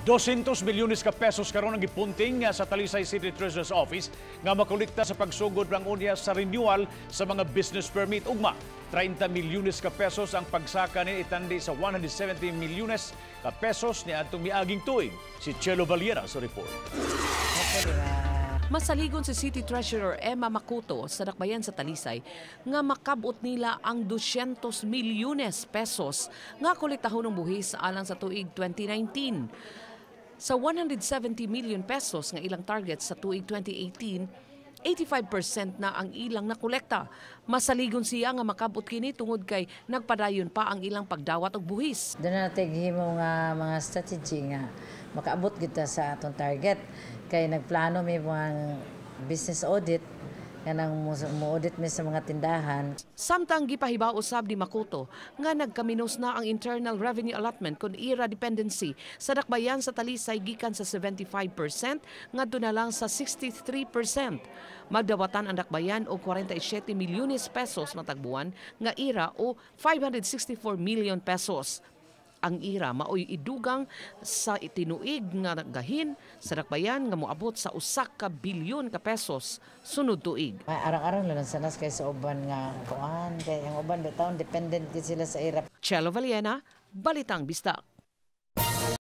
200 milyones ka pesos karon ang gipunting sa Talisay City Treasurer's Office nga makolekta sa pagsugod ng unya sa renewal sa mga business permit ugma. 30 milyones ka pesos ang pagsaka ni itandi sa 170 milyones ka pesos ni adtong miaging tuig. Si Chelo Valiera sa report. Masaligon si City Treasurer Emma Makuto sa dakbayan sa Talisay nga makabot nila ang 200 milyones pesos nga kolektahon ng buhis alang sa tuig 2019. Sa 170 million pesos nga ilang target sa tuig 2018, 85% na ang ilang nakolekta. Masaligon siya nga makabot kini tungod kay nagpadayon pa ang ilang pagdawat og buhis. Doon na natin himo nga mga strategy nga makaabot kita sa atong target. Kay nagplano may mga business audit kanang mo-audit mi sa mga tindahan. Samtang gipahibaw usab ni Makoto nga nagkaminos na ang Internal Revenue Allotment kon IRA dependency sa dakbayan sa Talisay gikan sa 75% ngadto na lang sa 63%. Magdawatan ang dakbayan og 47 milyones pesos matag buwan nga IRA o 564 million pesos. Ang IRA maoy idugang sa itinuig nga gahin sa dakbayan nga moabot sa 1 ka bilyon ka pesos sunod tuig. Ay, arang-arang lang sanas kay sa uban nga kuan kay ang uban bitaw dependent gid sila sa IRA. Chelo Valiena, Balitang Bisdak.